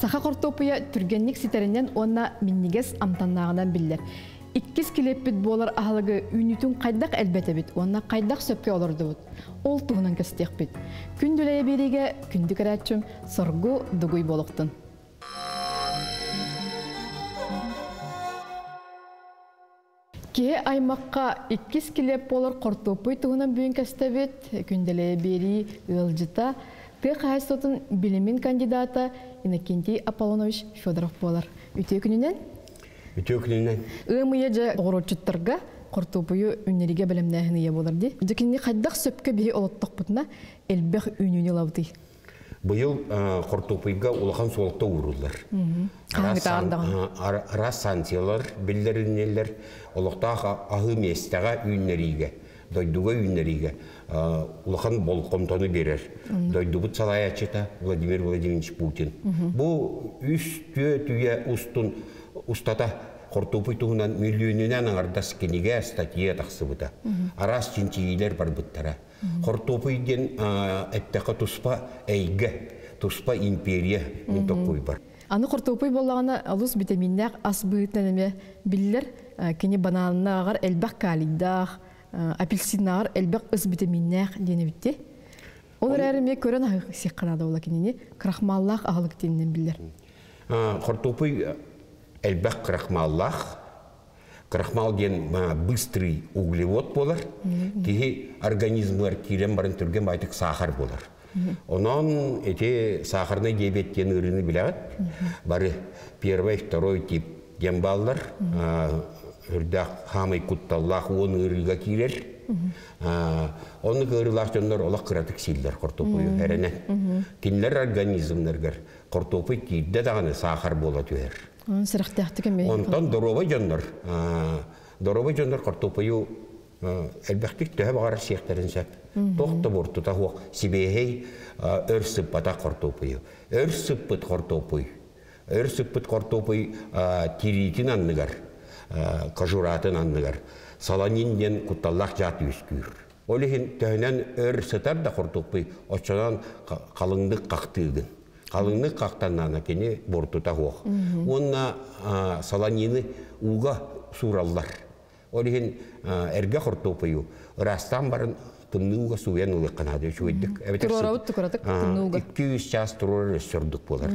Саха хортуоппуйа түргэнник ситэринэн уонна минньигэс амтаннааҕынан биллэр. Иккис килиэппит буолар аһылыгы үүнүүтүн хайдах элбэтэбит уонна хайдах сөпкө олордубут? Ол туһунан кэстиэхпит. Күн дүлэйэ биэриигэ күндү көрөөччүм Соргу Дугуй буолуохтун. Киһи аймахха иккис килиэп буолар хортуоппуй туһунан бүгүн кэстэбит. Күндэлэйэ биэрии ыалдьыта, тыа хаһаайыстыбатын билимин кандидата Иннокентий Аполлонович Федоров буолар. Үтүө күнүнэн! Үтүө күнүнэн! Ыам ыйа дьэ оҕуруотчуттарга хортуоппуйу үүннэриигэ бэлэмнээһин ыйа буолар дии. Дьэ кинини хайдах сөпкө биһи олоттохпутуна элбэх үүнүүнү ылабытый? Быйыл хортуоппуйга улахан суолта ууруллар. Араас санкциялар биллэриннилэр, олохтоох аһыы миэстэҕэ үүннэриигэ, дойдуга үүннэриигэ улахан болҕомтону биэрэр. Дойдубут салайааччыта Владимир Владимирович Путин. Бу үс түө үйэ устун устата хортуоппуй туһунан миллионунан аҥардас кинигэ, статья тахсыбыта. Араас чинчийиилэр барбыттара. Хортуопуй диэн эттэххэ туспа эйгэ, туспа империя мин токкуйбар. Аны хортуопуй буоллаҕына олус витаминнээх ас быһыытынан эмиэ биллэр. Кини бананнааҕар элбэх калийдаах, апельсиннааҕар элбэх ыс витаминнээх диэн эбитти. Ол эрээри эмиэ көрөн аһыы сиэххэ наада буола кинини крахмаллаах аһылык диэнинэн биллэр. Хортуопуй элбэх крахмаллаах, Крахмал диэн быстрый углевод буолар. Киһи организмыгар киирэн баран түргэн баайтык саахар буолар. Онон ити сахарный диабет диэн ыарыыны билэҕит. Бары первый, второй тип диэн бааллар. Үрдээх хаамай кутталлаах уон ыарыыга киирэр. Оннук ыарыылаах дьоннор олох кыратык сииллэр хортуоппуйу эрэнэн. Кинилэр организмнарыгар хортуоппуй киирдэ даҕаны саахар буола түһэр. Сэрэхтээхтик эмиэ. Онтон доруобай дьоннор, доруобай дьоннор хортуоппуйу элбэхтик төһө баҕарар сиэхтэрин сөп. Туох да буортута суох сибиэһэй өр сыппатах хортуоппуйу. Өр сыппыт хортуоппуй, өр сыппыт хортуоппуй тириитин анныгар, кожуратын анныгар солонин диэн кутталлаах дьаат үөскүүр. Ол иһин төһөнөн өр сытар да хортуоппуй, оччонон халыҥнык хахтыыгын. Халыҥнык хахтаннаана кини буортута суох. Уонна солонины ууга суураллар. Ол иһин эргэ хортуоппуйу ыраастаан баран тымныы ууга сууйан ылыахха наада үчүгэйдик. Туруорабыт тукуратык тымныы ууга. 2-3 чаас туруорар өссө ордук буолар.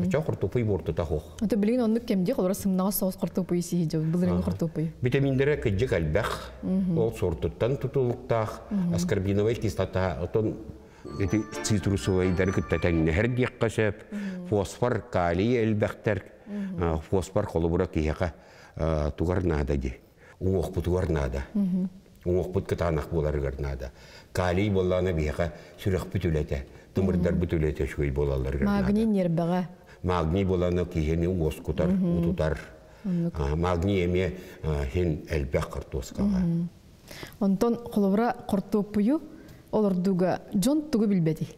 Оччо хортуоппуй буортута суох. Ото билигин оннук кэмдии холоро сымнаҕас соҕус хортуоппуйу сиһи дьыл былырыҥҥы хортуоппуйу. Витаминдэрэ кыдьык элбэх. Ол суортуттан тутулуктаах аскорбиновай кислота отон ити цитрусовайдары кытта тэҥнэһэр диэххэ сөп. Фосфор, калий элбэхтэр. Фосфор холобура киһиэхэ тугар наада дии. Уҥуохпутугар наада. Уҥуохпут кытаанах буоларыгар наада. Калий буоллаҕына биһиэхэ сүрэхпит үлэтэ, тымырдарбыт үлэтэ үчүгэй буолалларыгар наада. Магний ньиэрбэҕэ. Магний буоллаҕына киһини уоскутар, утутар. Магний эмиэ хин элбэх хортуоскаҕа. Онтон холобура хортуоппуйу олордууга дьон тугу билбэтий?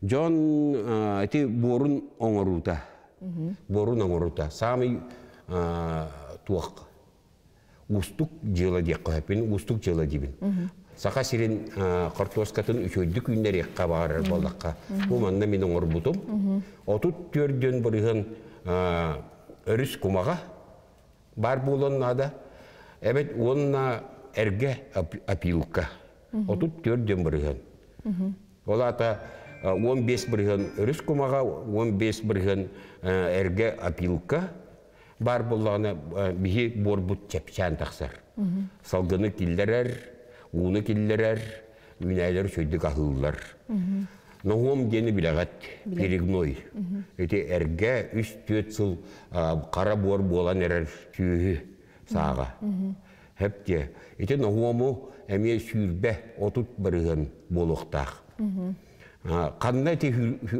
Дьон ити буорун оҥоруута. Буорун оҥоруута. Самый туох уустук дьыала диэххэ сөппүн, уустук дьыала диибин. Саха сирин хортуоскатын үчүгэйдик үүннэриэххэ баҕарар буоллахха, бу манна мин оҥорбутум. 34 бырыһын өрүс кумаҕа баар буолуон наада. Эбэт уонна эргэ опилка. 34 бырыһыан. Ол аата 15 бырыһыан өрүс кумаҕа, 15 бырыһыан эргэ опилка баар буоллаҕына биһи буорбут чэпчээн тахсар. Салгыны киллэрэр, ууну киллэрэр, үүнээйилэр үчүгэйдик аһыыллар. Ноһуом диэни билэҕит, перегной. Ити эргэ 3-4 сыл хара буор буолан эрэр сүөһү сааҕа. Хэп диэ. Ити ноһуому эмиэ 20-30 бырыһыан буолуохтаах. Ханна ити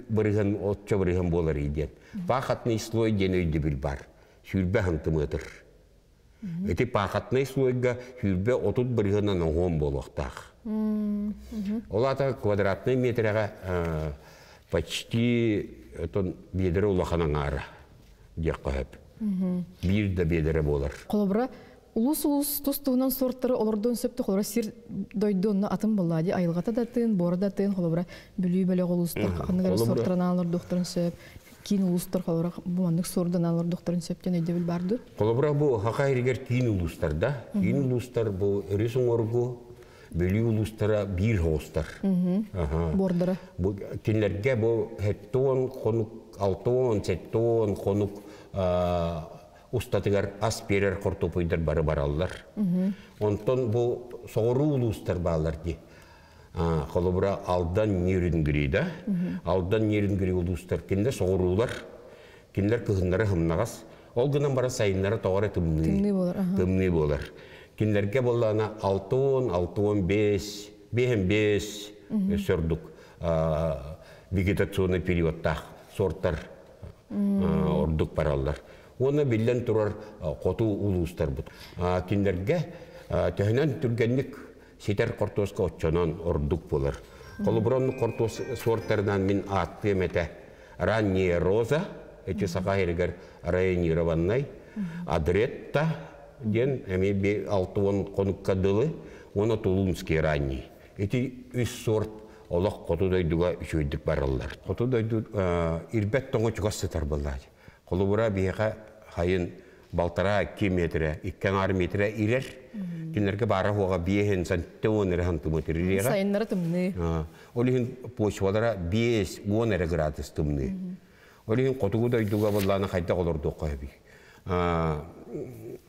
бырыһыан оччо бырыһыан буоларый диэн. Пахотный слой диэн өйдөбүл бар. 20 сантиметр. Ити пахотный слойга 20-30 бырыһыанан оһуон буолуохтаах. Ол аата квадратный метрэҕэ почти отон биэдэрэ улахан аҥаара диэххэ сөп. Биир да биэдэрэ буолар. Холобура, улус-улус тус-туһунан сорттары олордуон сөптө холобура сир дойду онно атын буоллаа дии айылҕата да тыын, буора да тыын, холобура Бүлүү бөлөх улуустар ханнык эрэ сорттарынан олордуохтарын сөп. Киин улуустар холобура бу маннык суордан олордохторун сөптөн өйдөбүл бар дуо? Холобура бу Хаха иригер киин улуустарда, киин улуустар бу өрүс уҥуоргу, Бүлүү улуустара биир хоҕустар. Бордара. Бу кинилэргэ бу 70 хонук, 60-70 хонук устатыгар ас биэрэр хортуопуйдар бары бараллар. Онтон бу соҕуруу улуустар бааллар дии. Холобура Алдан Нерюнгри да, Алдан Нерюнгри улуустар кинилэр соҕуруулар, кинилэр кыһыннары хымнаҕас, ол гынан баран сайыннары тоҕо эрэ тымныы болар. Тымныы буолар. Кинилэргэ буоллаҕына 60, 65, 55 сордук вегетационный периодтаах сорттар ордук бараллар. Уонна биллэн турар хоту улуустарбыт. Кинилэргэ төһөнөн түргэнник ситэр хортуоска оччонон ордук буолар. Холобурон хортуос суортарынан мин ааттыам этэ. Ранняя роза, эти саха сиригэр районированнай, Адретта диэн эмиэ 60 хонукка дылы, уонна Тулунский ранний. Ити үс сорт олох хоту дойдуга үчүгэйдик бараллар. Хоту дойду ирбэт тоҥо чугас сытар буоллаҕа. Холобура биһиэхэ хайын 1,5-2 метрэ, 2,5 метрэ ирэр. Кинилэргэ баара хуоҕа биэһин 70 эрэ сантиметр ириэҕэ. Сайыннары тымныы. Ол иһин почвалара 5-10 эрэ градус тымныы. Ол иһин хотугу дойдуга буоллаҕына хайдах олордуохха сөбүй?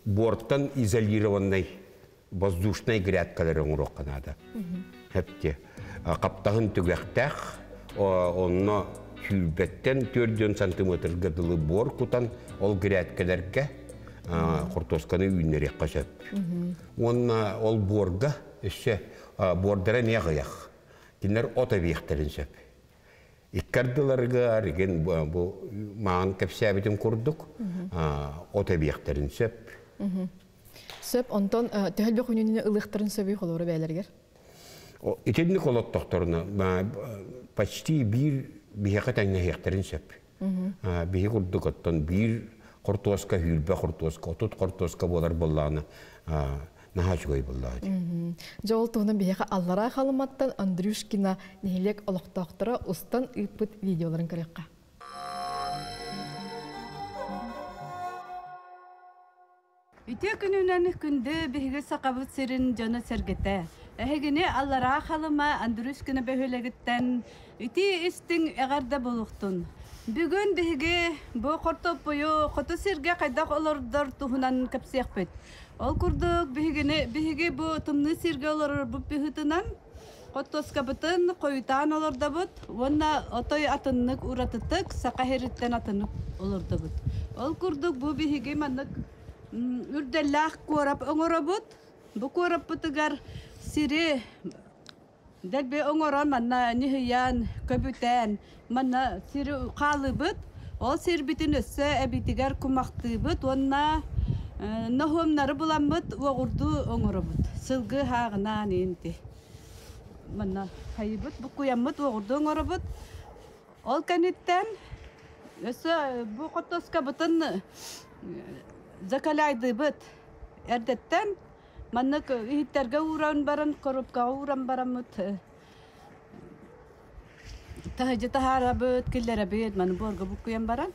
Буортан изолированный воздушный грядкалары оҥоруохха наада. Хэпте. Хаптаһын түгэхтээх, онно сүүрбэттэн 4 сантиметрга дылы буор кутан, ол грядкаларга хортуосканы үүннэриэххэ сөп. Уонна ол буорга өссө буордара эмиэ аҕыйах. Кинилэр от эбиэхтэрин сөп. Иккардыларыгар igen бу маан кэпсээбитим курдук от эбиэхтэрин сөп. Сөп, онтон төһөлбөх үнүнү ылыахтарын сөбүй холобура бээлэригэр? Итинник олоттохторуна почти биир биһиэхэ тэҥнэһиэхтэрин сөп. Биһи курдук оттон биир хортуоска, 20 хортуоска, 30 хортуоска буолар буоллаҕына наһаа үчүгэй буоллаҕа дии. Дьэ ол туһунан биһиэхэ Аллараа Халыматтан Андрюшкина нэһилиэк олохтоохторо устан ыыппыт видеоларын көрүөххэ. Үтүө күнүнэн күндү биһиги Сахабыт сирин дьоно-сэргэтэ. Эһигини Аллараа Халыма Андрюшкина бөһүөлэгиттэн итии истиҥ эҕэрдэ буолуохтун. Бүгүн биһиги бу хортуоппуйу хоту сиргэ хайдах олордор туһунан кэпсиэхпит. Ол курдук биһигини биһиги бу тымныы сиргэ олорорбут быһыытынан хортуоскабытын хойутаан олордобут уонна отой атыннык уратытык саха сириттэн атыннык олордобут. Ол курдук бу биһиги маннык үрдэллээх куорап оҥоробут. Бу куораппытыгар сири дэлби оҥорон манна ньыһыйан, көбүтэн манна сири хаалыыбыт. Ол сирбитин өссө эбитигэр кумахтыыбыт уонна ноһуомнары буламмыт уоҕурдуу оҥоробут. Сылгы хааҕынаан инти. Манна хайыбыт, буккуйаммыт уоҕурдуу оҥоробут. Ол кэнниттэн өссө бу хортуоскабытын закаляйдыыбыт. Эрдэттэн маннык иһиттэргэ ууран баран, коробкаҕа ууран бараммыт таһырдьа таһаарабыт, киллэрэбит, маны буорга буккуйан баран.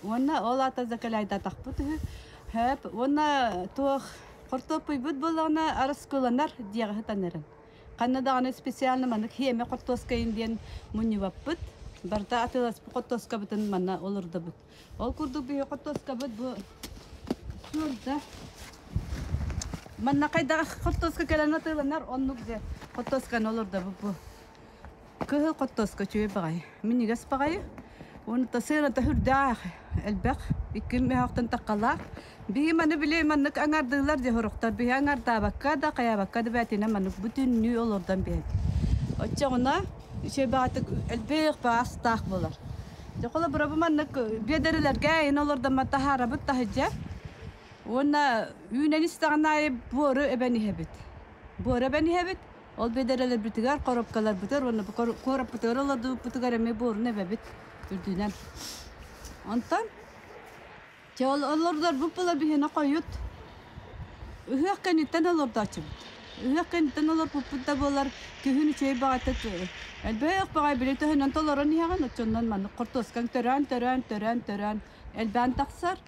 Уонна ол аата закаляйдатахпыт үһү. Хөп, уонна туох хортуоппуйбут буоллаҕына араскыланар диэҕи сытан эрэн. Ханна даҕаны специально маннык хиэмэ хортуоскайын диэн мунньубаппыт. Барыта атыыласпыт хортуоскабытын манна олордобут. Ол курдук биһи хортуоскабыт бу суорда. Манна хайдах хортуоска кэлэн атыыланар, оннук дьэ хортуосканы олордобут бу. Кыһыл хортуоска үчүгэй баҕайы, минньигэс баҕайы. Уонна сыаната үрдээх, элбэх, икки мөһөөхтөн таххалаах. Биһи маны били маннык аҥардыылар дьэ сорохтор биһи аҥардаабакка да, хайаабакка да бээтинэ маннык бүтүннүү олордон биһэбит. Оччоҕуна үчүгэй баҕатык элбэх баастаах буолар. Дьэ холобура бу маннык биэдэрэлэргэ айан олордоммот таһаарабыт таһырдьа. Уонна үүнэн истэҕин аайы буору эбэн иһэбит. Буору эбэн иһэбит. Ол биэдэрэлэрбитигэр, коробкаларбытыгар уонна куораппытыгар олордубуппутугар эмиэ буорун эбэбит үрдүнэн. Онтон Чэ, ол олордорбут була биһиэнэ хойут. Ыһыах кэнниттэн олордооччубут. Ыһыах кэнниттэн олорпуппут да буоллар, күһүн үчүгэй баҕайытык элбэх баҕайы били төһөнөн толорон иһэҕин, оччонон маннык хортуоскаҥ төрөөн, төрөөн, төрөөн, төрөөн элбээн тахсар.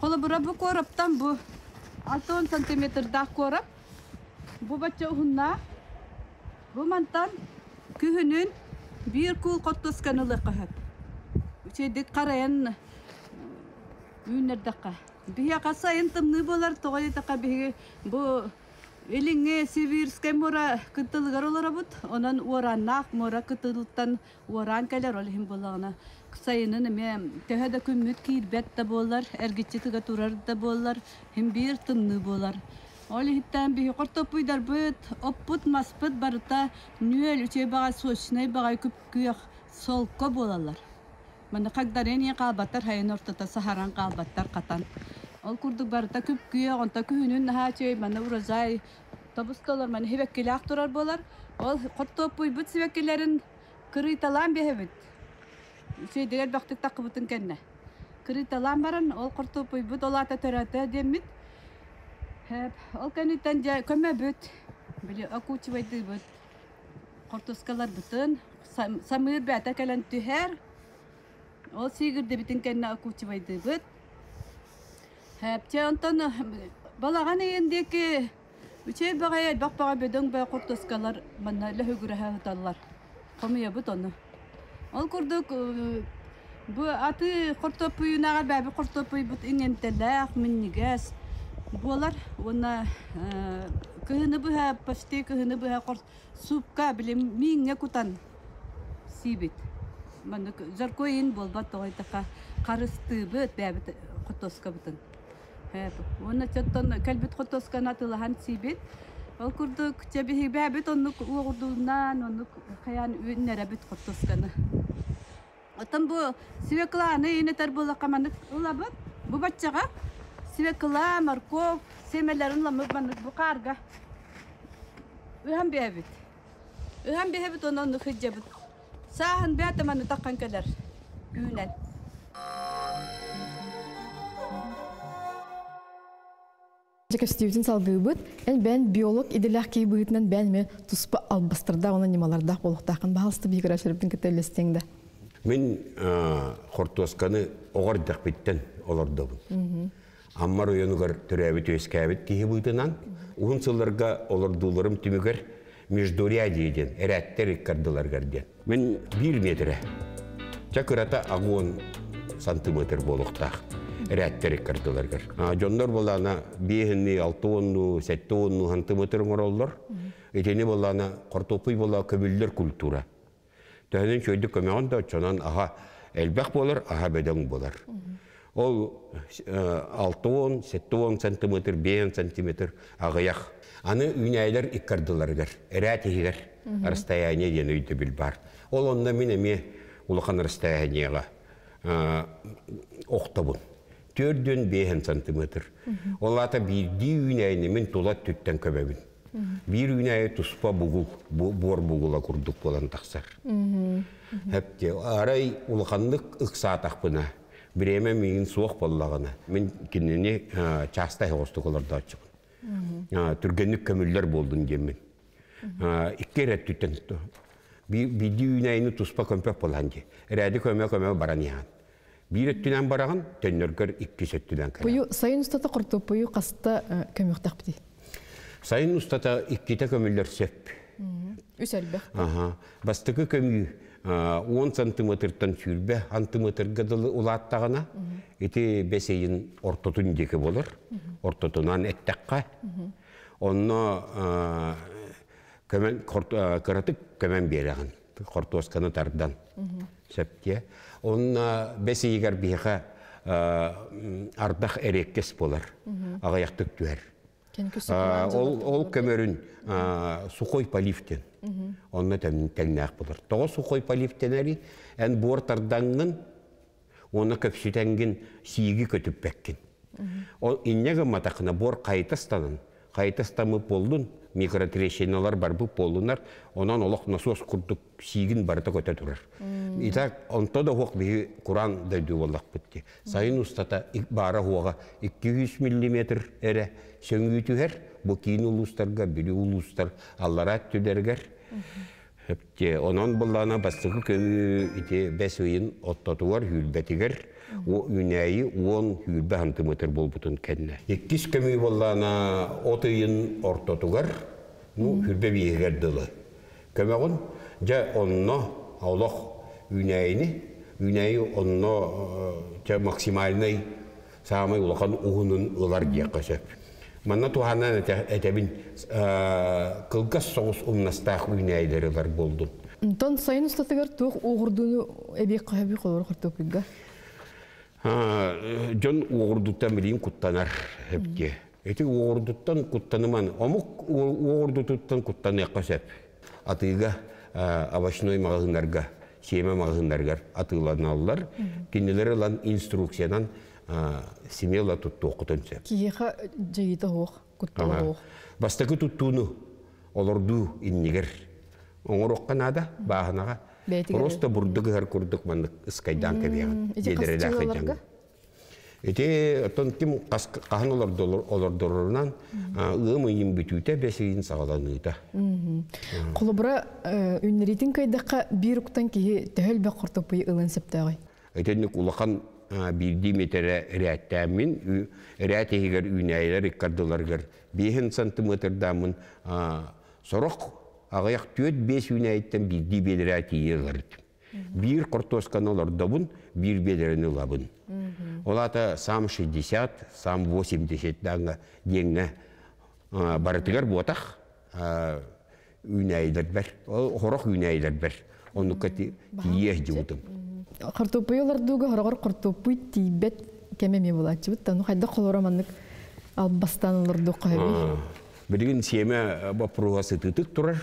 Холобура, бу куораптан бу 60 сантиметрдаах куорап, бу бачча уһуннаах. Бу мантан күһүнүн биир куул хортуосканы ылыахха сөп. Үчүгэйдик харайан үүннэрдэххэ. Биһиэхэ сайын тымныы буолар, тоҕо диэтэххэ биһиги бу Илиҥҥи Сибирскэй муора кытылыгар олоробут. Онон уорааннаах муора кытылыттан уораан кэлэр, ол иһин буоллаҕына сайынын эмиэ төһө да күммүт киирбэт да буоллар, эргиччи тыга турар да буоллар, син биир тымныы буолар. Ол иһиттэн биһи хортуоппуйдарбыт, оппут, маспыт барыта нүөл, үчүгэй баҕай, сочнай баҕай күп-күөх солко буолаллар. Манна хагдарыан иһин хаалбаттар, сайын ортото саһаран хаалбаттар, хатан. Ол курдук барыта күп-күөх, онтон күһүнүн наһаа үчүгэй манна урожай тобус-толор манна сибэккилээх турар буолар. Ол хортуоппуйбут сибэккилэрин кырыйталаан биэһэбит. Үчүгэйдик элбэхтик таххыбытын кэннэ. Кырыйталаан баран, ол хортуоппуйбут ол аата төрөөтө диэммит. Ол кэнниттэн дьэ көмөбүт, били окучивайдыыбыт. Хортускаларбытын самыыр бээтэ кэлэн түһэр. Ол сиигирдибитин кэннэ окучивайдыыбыт. Чэ онтон балаҕан ыйын диэки үчүгэй баҕайы элбэх баҕа бөдөҥ бөҕө хортускалар манна лөһүгүрэһэ сыталлар. Хомуйабыт ону. Ол курдук бу атыы хортуоппуйунааҕар бэйэбит хортуоппуйбут иҥэмтэлээх, минньигэс буолар уонна кыһыны быһа почти кыһыны быһа суупка били мииҥҥэ кутан сиибит. Маннык жаркой иин буолбат тоҕо диэтэххэ харыстыыбыт бэйэбит хортуоскабытын. Уонна чоттон кэлбит хортуосканы атыылаһан сиибит. Ол курдук чэ биһиги бэйэбит оннук уоҕурдуунан оннук хайаан үүннэрэбит хортуосканы. Оттон бу свекланы инэтэр буоллахха маннык ылабыт. Бу баччаҕа свекла, морковь сиэмэлэрин ыламмыт маннык бу хаарга ыһан биэрэбит. Ыһан биэрэбит уонна оннук сылдьабыт. Сааһын бэйэтэ манна таххан кэлэр үүнэн. Көстүүбүтүн салгыыбыт. Эн бэйэн биолог идэлээх киһи быһыытынан бэйэн эмиэ туспа албастардаах уонна ньымалардаах буолуохтааххын. Баһаалыста биһиги көрөөччүлэрбитин кытта үллэстиэҥ да. Мин хортуосканы оҕо эрдэхпиттэн олордобун. Амма оройуонугар төрөөбүт-үөскээбит киһи быһыытынан уһун сылларга олордууларым түмүгэр междурядье диэн эрээттэр ыккардыларыгар диэн. Мин биир миэтэрэ. Ча кырата агуон сантиметр буолуохтаах эрээттэр ыккардыларыгар. Дьоннор буолаана биэһинни, алты уонну, сэттэ уонну сантиметр оҥороллор. Итини буолаана хортуоппуй буола көбүллэр культура. Төһөнөн үчүгэйдик көмөҕүн да оччонон аһа элбэх буолар, аһа бөдөҥ буолар. Ол 60, 70 сантиметр, 5 сантиметр аҕыйах. Аны үүнээйилэр иккардыларыгар, эрээт иһигэр расстояние диэн өйдөбүл баар. Ол онно мин эмиэ улахан расстояниеҕа охтобун. Төрдүн 5 сантиметр. Ол аата биирдии үүнээйини мин тула өттүттэн көмөбүн. Биир үүнээйи туспа бугул, буор бугула курдук буолан тахсар. Хэпте, арай улаханнык ыксаатахпына, бириэмэ миигин суох буоллаҕына, мин кинини чаастай оҕустук олордооччубун. Түргэнник көмүллэр буоллун диэммин. Икки эрэ өттүттэн биирдии үүнээйини туспа көмпөх буолан дии. Эрээди көмө-көмө баран иһэн. Биир өттүнэн бараҕын, төннөргөр иккис өттүнэн кэлэҕин. Пую сайын устата хортуоппуйу хаста көмүөхтэхпитий? Сайын устата иккитэ көмүллэр сөп. Үс элбэх. Аха. Бастакы көмүү 10 сантиметртан сүүрбэ сантиметрга дылы улааттаҕына, ити бэс ыйын ортотун диэки буолар. Ортотунан эттэххэ. Онно көмөн кыратык көмөн биэрэҕин. Хортуосканы тардан. Сөп дии. Онно бэс ыйыгар биһиэхэ ардах эриэккэс буолар. Аҕыйахтык түһэр. Ол, ол көмөрүн сухой полив диэн. Онно тэҥнээх буолар. Тоҕо сухой полив дэнэри? Эн буор тардаҥҥын, уонна көпсүтэҥҥин сииги көтүппэккин. Ол инньэ гымматаххына буор хайта ыстанан, хайта ыстаммыт буоллун, Микротрещиналар барбыт буоллунар, онон олох насос курдук сиигин барыта көтө турар. Итак, онто да хуох биһи куран дойду буоллахпыт ди. Сайын устата баара хуоҕа 200 миллиметр эрэ сөҥүү түһэр. Бу киин улуустарга, Бүлүү улуустар аллараа өттүлэригэр. Онон буллаана бастакы көмүү ити бэс ыйын оттотугар, үүрбэтигэр үүнээйи 10-20 сантиметр буолбутун кэннэ. Иккис көмүү буоллаана от ыйын ортотугар, ну, хүрбэ биэһигэр дылы. Көмөҕүн, дьэ, онно олох үүнээйини, үүнээйи онно дьэ максимальнай саамай улахан уһунун ылар диэххэ сөп. Манна туһаанан этэбин кылгас соҕус умнастаах үүнээйилэри ылар буолдум. Онтон сайын устатыгар туох уоҕурдууну эбиэххэ сөбүй холобур хортуоппуйга? Дьон уоҕурдуттан билигин куттанар эбитке. Ити уоҕурдуттан куттаныман, омук уоҕурдутуттан куттаныахха сөп. Атыыга овощной маҕаһыыннарга, сиэмэ маҕаһыыннарыгар атыыланаллар. Кинилэр ылан инструкциянан смело туттуоххутун сөп. Киһиэхэ дьайыыта суох, куттала суох. Бастакы туттууну олордуу иннигэр оҥоруохха наада, бааһынаҕа. Просто бурдук ыһар курдук маннык ыскайдаан кэбиэҕин. Дьиэлэрэлээх Ити оттон ким хаһан олордорорунан ыам ыйын бүтүүтэ, бэс ыйын саҕаланыыта. Холобура, үннэритин кыайдахха биир уктан киһи төһө элбэх хортоппуй ылын сөптөөҕүй? Итинник улахан биирдии миэтэрэ ирээттээммин, ирээт иһигэр үүнээйилэр иккардыларыгар биэһин сантиметрдааммын сорох аҕыйах түөрт-биэс үүнээйиттэн биирдии биэдэрээ тиийэ ылар этим. Биир хортуосканы олордобун, биир биэдэрэни ылабын. Ол аата сам 60, сам 80 даҥа диэҥҥэ барытыгар буотах үүнээйилэрбэр, хорох үүнээйилэрбэр оннукка тиийиэх дьыбытым. Хортуоппуй олордууга хороҕор хортуоппуй тиийбэт кэмэ эмиэ булааччыбыт. Ну хайдах холоро маннык албастаан олордуохха сөбүй? Билигин сиэмэ боппуруоһа сытыытык турар.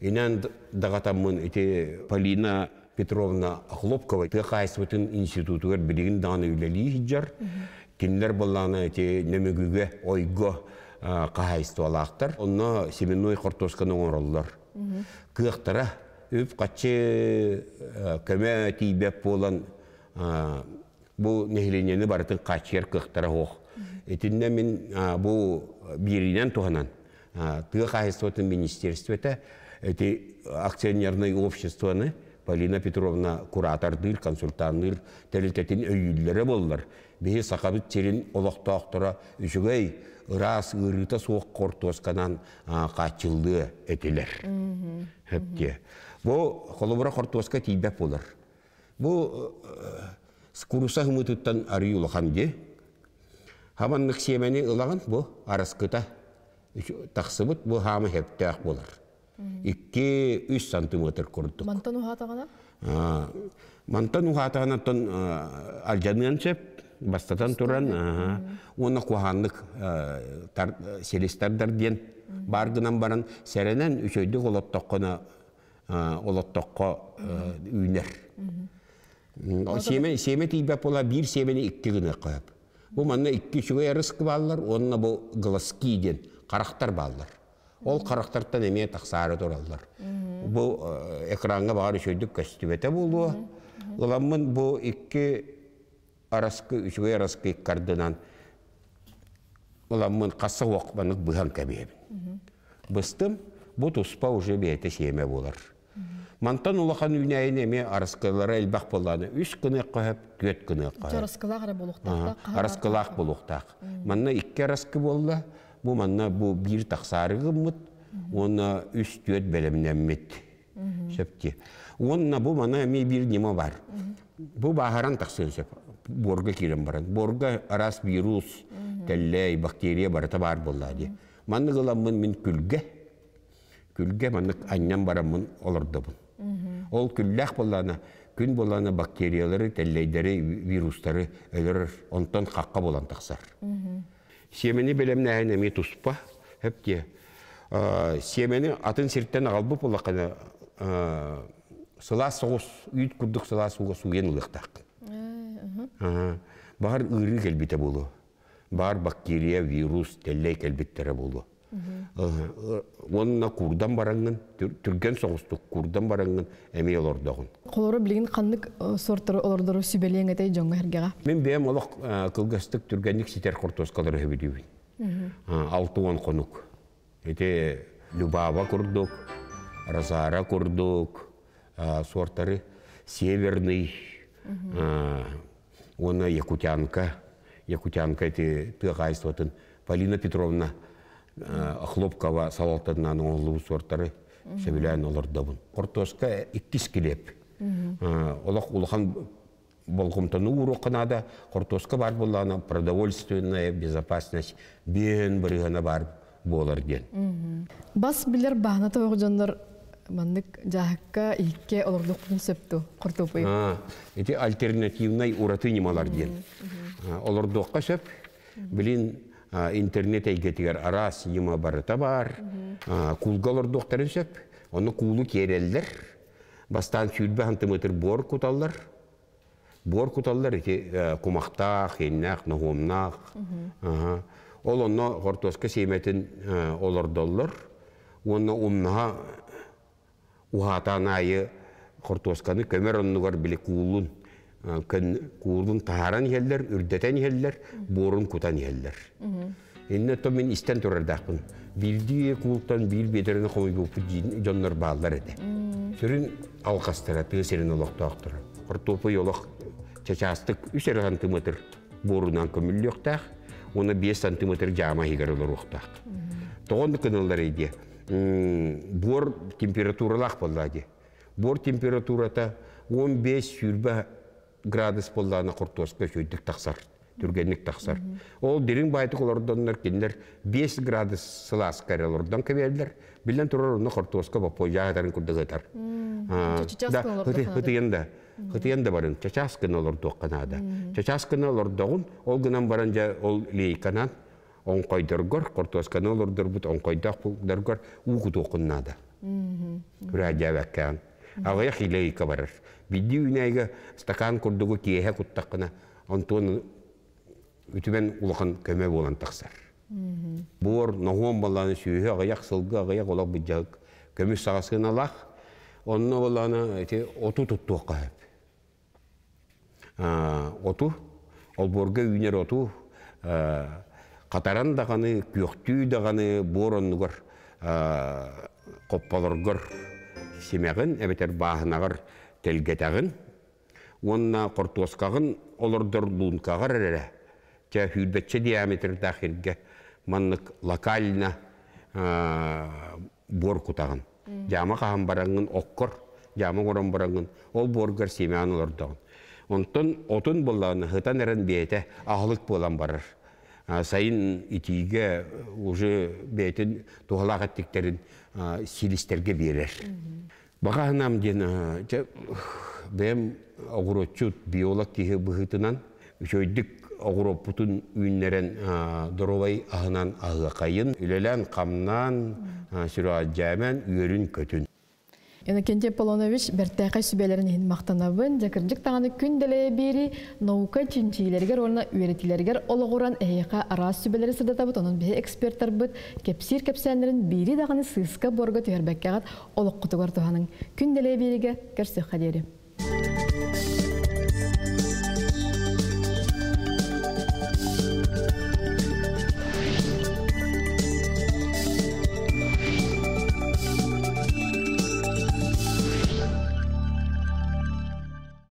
Инэн даҕатаммын ити Полина Петровна Охлопкова тыа хаһаайыстыбатын институтугар билигин даҕаны үлэлии сылдьар. Кинилэр буоллаҕына ити Нөмүгүгэ, Ойго хаһаайыстыбалаахтар. Онно семенной хортуосканы оҥороллор. Кыахтара үп-хаччы көмө тиийбэт буолан бу нэһилиэнньэни барытын хааччыйар кыахтара суох. Итиннэ мин бу биэриинэн туһанан тыа хаһаайыстыбатын министерствота эти акционернай обществоны Полина Петровна куратордыыр, консультанныыр тэрилтэтин өйүүллэрэ буоллар, биһи Сахабыт сирин олохтоохторо үчүгэй, ыраас, ыарыыта суох хортуосканан хааччыллыа этилэр. Хөптиэ. Бу холобура хортуоска тиийбэт буолар. Бу куруса хымытыттан арыы улахан дии. Хабаннык сиэмэни ылаҕын бу араскыта тахсыбыт бу хаама хэптээх буолар. 2-3 сантиметр курдук. Мантан уһаатаҕына? Мантан уһаатаҕына оттон алдьаныан сөп. Бастатан туран, уонна куһааннык селистардар диэн баар гынан баран сэрэнэн үчүгэйдик олоттоххуна олоттоххо үүнэр. Сиэмэ, сиэмэ тиийбэт буола биир сиэмэни икки гыныахха сөп. Бу манна икки үчүгэй арыскы бааллар уонна бу глазки диэн харахтар бааллар. Ол харахтартан эмиэ тахсаары тураллар. Бу экраҥҥа баҕар үчүгэйдик көстүбэтэ буолуо. Ыламмын бу икки араскы үчүгэй араскы иккардынан ыламмын хасса уох маннык быһан кэбиһэбин. Быстым, бу туспа уже бэйэтэ сиэмэ буолар. Мантан улахан үүнээйини эмиэ араскылара элбэх буоллаҕына үс гыныахха сөп, түөрт гыныахха сөп. Араскылаах эрэ буолуохтаах. Араскылаах буолуохтаах. Манна икки араскы буолла, бу манна бу биир тахсаары гыммыт уонна үс-түөрт бэлэмнэммит. Сөп дии. Уонна бу мана эмиэ биир ньыма бар. Бу бааһыран тахсыан сөп. Буорга киирэн баран. Буорга араас вирус, тэллэй, бактерия барыта баар буоллаа дии. Маннык ыламмын мин күлгэ, күлгэ маннык анньан бараммын олордобун. Ол күллээх буоллаана, күн буоллаана бактериялары, тэллэйдэри, вирустары өлөрөр, онтон хахха буолан тахсар. Сиэмэни бэлэмнээһин эмиэ туспа, хөп диэ. Сиэмэни атын сиртэн аҕалбыт буоллаххына, сылаас соҕус, үүт курдук сылаас ууга сууйан ылыахтааххын. Баҕар ыарыы кэлбитэ буолуо. Баар бактерия, вирус, тэллэй кэлбиттэрэ буолуо. Уонна куурдан бараҥҥын, түргэн соҕустук куурдан бараҥҥын эмиэ олордоҕун. Холоро билигин ханнык сортору олордору сүбэлиэҥ этэй дьоҥҥо эргэҕэ? Мин бэйэм олох кылгастык түргэнник ситэр хортуоскалары сөбүлүүбүн. 60 хонук. Ити Любава курдук, Розара курдук сортары, Северный уонна Якутянка. Якутянка ити тыа хаһаайыстыбатын Полина Петровна Охлопкова салалтатынан оҥоһуллубут сортары сөбүлээн олордобун. Хортуоска иккис килиэп. Олох улахан болҕомтону ууруохха наада. Хортуоска баар буоллаҕына продовольственная безопасность биэһин бырыһыана баар буолар диэн. Бас билэр баһына тоҕо дьоннор маннык дьааһыкка иһиккэ олордуохпутун сөп дуо хортуоппуйу? Ити альтернативнай ураты ньымалар диэн. Олордуохха сөп. Билин интернет эйгэтигэр араас ньыма барыта баар. Куулга олордуохтарын сөп. Ону куулу киэрэллэр. Бастаан 20 сантиметр буор куталлар. Буор куталлар ити кумахтаах, иэннээх, ноһуомнаах. Ол онно хортуоска сиэмэтин олордоллор. Уонна умнаһа уһаатаан аайы хортуосканы көмөр оннугар били куулун куулун таһааран иһэллэр, үрдэтэн иһэллэр, буорун кутан иһэллэр. Иннэ то мин истэн турардаахпын. Биирдии куултан биир биэтэрэни хомуйбуппут дьоннор бааллар этэ. Сүрүн алҕастара тыа сирин олохтоохторо. Хортуопуй олох чачаастык үс эрэ сантиметр буорунан көмүллүөхтээх, уонна 5 сантиметр дьаама иһигэр олоруохтаах. Тоҕо оннук гыналлар дии? Буор температуралаах буоллаа дии. Буор температурата 15-20 градус буоллаҕына хортуоска үчүгэйдик тахсар, түргэнник тахсар. Ол дириҥ баайтык олордоннор кинилэр 5 градус сылааска эрэ олордон кэбиһэллэр. Биллэн турар, онно хортуоска боппуойдьаатарын курдук ытар. Хытыйан да, хытыйан да барын, чачаас гына олордуохха наада. Чачаас гына олордоҕун, ол гынан баран дьэ ол лейканан оҥхойдоргор, хортуосканы олордорбут оҥхойдоох булдаргар уу кутуоххун наада. Күрээдьээбэккэҕин. Аҕыйах лейка барар. Биирдии үүнээйигэ стакан курдугу киэһэ куттаххына, онтуон үтүмэн улахан көмө буолан тахсар. Буор, ноһуом балааны сүүһү аҕыйах сылгы аҕыйах олох быдьаһык көмүс саҕа сыаналаах. Онно балааны ити оту туттуохха сөп. Оту, олбуорга үүнэр оту хатаран даҕаны, күөхтүү даҕаны буор оннугар хопполоргор симэҕин эбэтэр бааһынаҕар тэлгэтэҕин уонна хортуоскаҕын олордор луункаҕар эрэ чэ сүүрбэччэ диаметрдаах сиргэ маннык локально буор кутаҕын. Дьаама хаһан бараҥҥын оккор, дьаама оҥорон бараҥҥын ол буоргар симэҕин олордоҕун. Онтон отун буоллаҕына сытан эрэн бэйэтэ аһылык буолан барар. Сайын итиигэ уже бэйэтин туһалаах эттиктэрин силистэргэ биэрэр. Баҕаһынам диэн бэйэм оҕуруотчут, биолог киһи быһыытынан үчүгэйдик оҕуруоппутун үүннэрэн доруобай аһынан аһыахайын, үлэлээн-хамнаан, сүрэҕэлдьээмэн, үөрүн-көтүн. Иннокентий Аполлонович бэртээхэй сүбэлэрин иһин махтанабын. Дьэ кырдьык даҕаны күн дэлэйэ биэри наука чинчийиилэригэр уонна үөрэтиилэригэр олоҕуран эһиэхэ араас сүбэлэри сырдатабыт. Онон биһи экспертарбыт кэпсиир кэпсээннэрин биири даҕаны сыыска-буорга түһэрбэккэҕит олоххутугар туһаныҥ. Күн дэлэйэ биэригэ көрсүөххэ диэри.